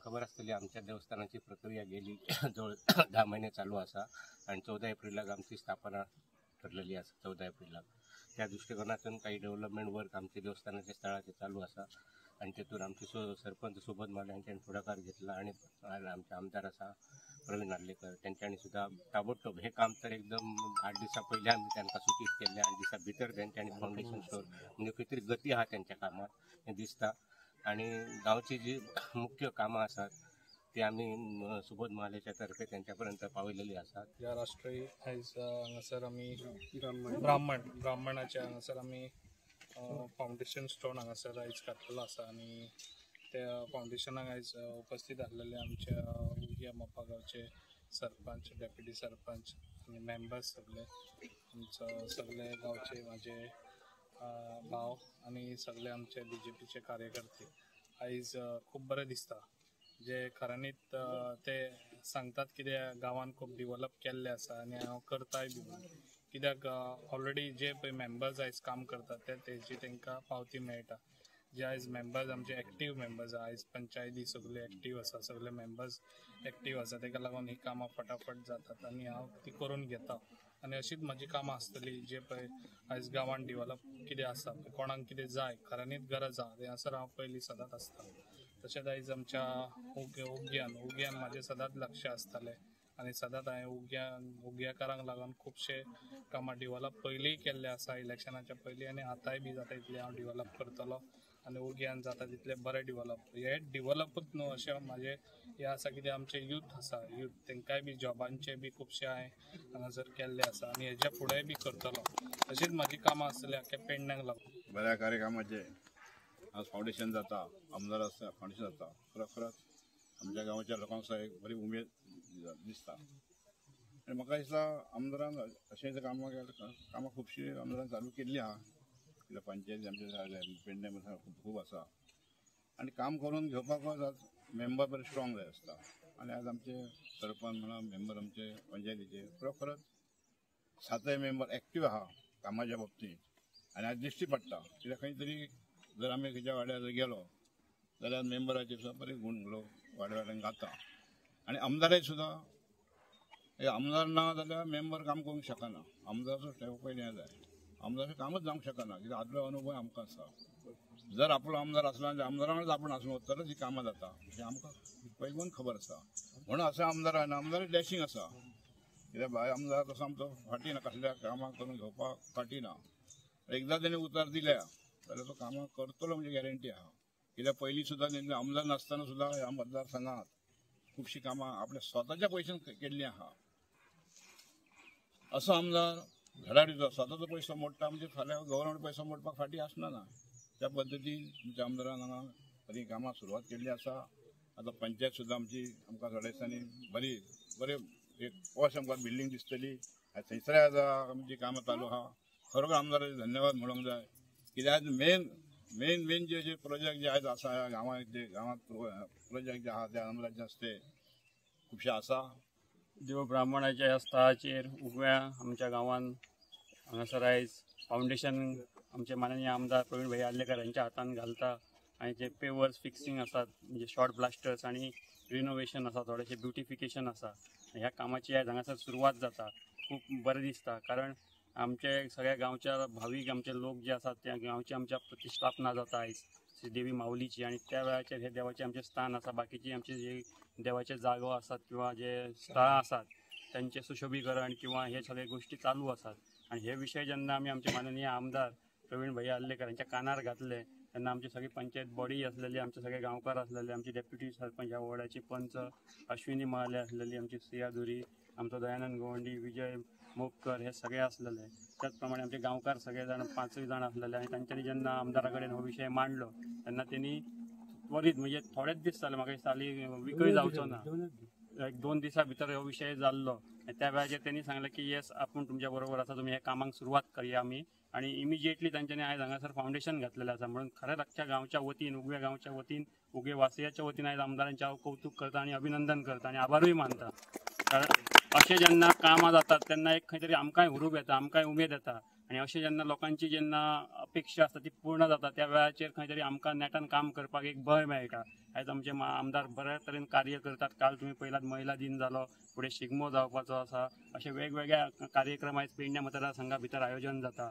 खबर आसतली आमच्या देवस्थानाची प्रक्रिया गेली जवळ 10 महिने चालू आसा आणि 14 एप्रिलाक आमची स्थापना ठरलेली आसा. 14 एप्रिलाक त्या दृष्टिकोनातून काही डेव्हलपमेंट वर्क आमच्या देवस्थानाच्या स्थळाचे चालू आसा आणि तेतून आमचे सरपंच सुबोध माले हांच्यानी फुडाकार घेतला आणि आमचे आमदार आसा प्रवीण आर्लेकर तेंच्यांनी सुद्दां ताबडतोब हे काम तर एकदम 8 दिसां पयलीं आमी तांकां सुचीत केल्लें. 8 दिसां भितर तेंच्यांनी फावंडेशन स्टोन म्हणजे खंय तरी गती आहा तेंच्या कामात हें दिसता. आणि गांवची जी मुख्य कामां आसात ती आमी सुबोध महालेच्या तर्फे तेंच्या पर्यंत पावयलेली आसात. ह्या राष्ट्रीय आयज हांगासर आमी ब्राह्मणाच्या हांगासर आमी फावंडेशन स्टोन हांगासर आयज घातलेलो आसा आनी त्या फावंडेशनाक आयज उपस्थित आसलेले आमच्या उग्या मोपा गांवचे सरपंच, डेप्युटी सरपंच आनी मेंबर्स सगळे, आमचो सगळे गांवचे म्हाजे भाव आनी सगळे आमचे बीजेपीचे कार्यकर्ते. आयज खूब बरें दिसता जे खऱ्यांनीच ते सांगतात कितें गांवान खूब डिवलप केल्लें आसा आनी हांव करताय बी म्हणून. कित्याक ऑलरेडी जे पळय मेंबर्स आयज काम करतात ते तेजी तांकां पावती मेळटा. जे आयज मेंबर्स आमचे एक्टीव मेंबर्स आसा, आयज पंचायती सगळे एक्टीव आसा, सगळे मेंबर्स एक्टीव आसा, ताका लागून ही कामां फटाफट जातात आनी हांव ती करून घेता. आनी अशीच म्हाजी कामां आसतली जे पळय आयज गांवान डिवलप कितें आसा, कोणाक कितें जाय, खऱ्यांनीच गरज आसा थंयसर हांव पयलीं सदांच आसता. तशेंच आयज आमच्या उग्यान म्हाजें सदांच लक्ष आसतालें आनी सदांच हांवें उग्याकारांक लागून खुबशे कामां डिवलप पयलींय केल्ले आसा इलेक्शनाच्या पयलीं आनी आतांय बी जाता तितलें हांव डिवलप करतलो आनी उग्यान जाता तितलें बरें डिवलप. हें डिवलपूच न्हू अशें म्हाजें हें आसा कितें आमचें यूथ आसा, यूथ तांकांय बी जॉबांचे बी खुबशे हांवें हांगासर केल्ले आसा आनी हेज्या फुडेंय बी करतलो. अशीच म्हाजी कामां आसतली आख्या पेडण्याक लागून. बऱ्या कार्यक्रमाचें आज फावंडेशन जाता, आमदार आसता, फावंडेशन जाता, खरोखरच आमच्या गांवच्या लोकांक एक बरी उमेद दिसता. आनी म्हाका दिसता आमदारान अशें कामां कामां खुबशीं आमदारान चालू केल्लीं आहा. कित्याक पंचायती आमच्या पेडणे खूब आसा आनी काम करून घेवपाक आज मेंबर बरे स्ट्रॉंग जाय आसता. आनी आज आमचे सरपंच म्हणा, मेंबर आमचे पंचायतीचे खरोखरच 7 मेंबर एक्टीव आहा कामाच्या बाबतींत आनी आज दिश्टी पडटा. कित्याक खंय तरी जर आमी खंयच्या वाड्यार जर गेलो जाल्यार मेंबराचे सुद्दां बरे गूण लोक वाड्या वाड्यान गाता आनी आमदारय सुद्दां आमदार ना जाल्यार मेंबर काम करूंक शकना. आमदाराचो स्टेप पयलीं हें जाय, आमदाराचें कामच जावंक शकना कित्याक आदलो अनुभव आमकां आसा. जर आपलो आमदार आसलो आनी आमदारा वांगडाच आपूण आसलो तरच ही कामां जाता हें आमकां पयलीं खबर आसा. म्हणून अशें आमदार आनी आमदार डॅशींग आसा कित्याक भायर आमदार तसो आमचो फाटीं ना, कसल्या कामां करून घेवपाक फाटीं ना. एकदां तेणी उतार दिल्या जाल्यार तो कामां करतलो म्हणजे गॅरंटी आहा. कित्याक पयलीं सुद्दां तेणी आमदार नासतना सुद्दां ह्या मतदारसंघात खुबशीं कामां आपल्या स्वताच्या पयशान केल्लीं आहा. असो आमदार धडाडीचो स्वताचो पयसो मोडटा म्हणजे फाल्यां गव्हर्मेंट पयसो मोडपाक फाटीं आसना ना. त्या पद्दतीन आमच्या आमदारान हांगा बरी कामां सुरवात केल्ली आसा. आतां पंचायत सुद्दां आमची आमकां थोड्या दिसांनी बरी बरें एक पॉश आमकां बिल्डींग दिसतली. थंयसर आतां आमची कामां चालू आहा. खरोखर आमदाराचे धन्यवाद म्हणूंक जाय कित्याक आज मेन मेन मेन जे जे प्रोजेक्ट जे आयज आसा ह्या गांवांत जे गांवांत प्रोजेक्ट जे आहा ते आमदाराचे हस्ते खुबशे आसा. देव ब्राह्मणाच्या ह्या स्थळाचेर उगव्या आमच्या गांवान हांगासर आयज फावंडेशन आमचे माननीय आमदार प्रवीण भैया आर्लेकर हांच्या हातान घालता आनी जे पेवर्स फिक्सिंग आसात म्हणजे शॉर्ट ब्लास्टर्स आनी रिनोवेशन आसा, थोडेशें ब्युटिफिकेशन आसा, ह्या कामाची आयज हांगासर सुरवात जाता. खूब बरें दिसता कारण आमचे सगळ्या गांवच्या भावीक आमचे लोक जे आसात त्या गांवची आमच्या प्रतिष्ठापना जाता आयज श्री देवी माऊलीची आनी त्या वेळाचेर हे देवाचें आमचें स्थान आसा. बाकीची आमचे जे देवाचे जागो आसात किंवा जे स्थळां आसात त्यांचे सुशोभीकरण किंवा हे सगळे गोष्टी चालू आसात. आनी हे विशय जेन्ना आमी आमचे माननीय आमदार प्रवीण भैया आर्लेकर हांच्या कानार घातले तेन्ना आमची सगळी पंचायत बॉडी आसलेली, आमचे सगळे गांवकार आसलेले, आमची डेप्युटी सरपंच ह्या वॉर्डाची पंच अश्विनी महाले आसलेली, आमची सिया धुरी, आमचो दयानंद गोवंडी, विजय मोपकर हे सगळे आसलेले. त्याच प्रमाणे आमचे गांवकार सगळे जाण 5 जाण आसलेले आनी तांच्यांनी जेन्ना आमदारा कडेन हो विशय मांडलो तेन्ना तेणी त्वरीत म्हणजे थोडेच दीस जाले, म्हाका दिसता हालीं विकय जावचो ना, एक 2 दिसां भितर हो विशय जाल्लो. आनी त्या वेळाचेर तेणी सांगलें की येस आपूण तुमच्या बरोबर आसा, तुमी हे कामाक सुरवात करया आमी. आनी इमिजिएटली तांच्यांनी आयज हांगासर फावंडेशन घातलेलें आसा. म्हणून खरेंच आख्ख्या गांवच्या वतीन, उगव्या गांवच्या वतीन, उगवे वासियाच्या वतीन आयज आमदारांचें हांव कौतूक करता आनी अभिनंदन करता आनी आभारूय मानता. कारण अशें जेन्ना कामां जातात तेन्ना एक खंय तरी आमकांय हुरूप येता, आमकांय उमेद येता. आनी अशें जेन्ना लोकांची जेन्ना अपेक्षा आसता ती पूर्ण जाता त्या वेळाचेर खंय तरी आमकां नेटान काम करपाक एक बळ मेळटा. आयज आमचे आमदार बऱ्या तरेन कार्य करतात. काल तुमी पयलात महिला दिन जालो, फुडें शिगमो जावपाचो आसा, अशे वेगवेगळ्या कार्यक्रम आयज पेडण्या मतदारसंघा भितर आयोजन जाता.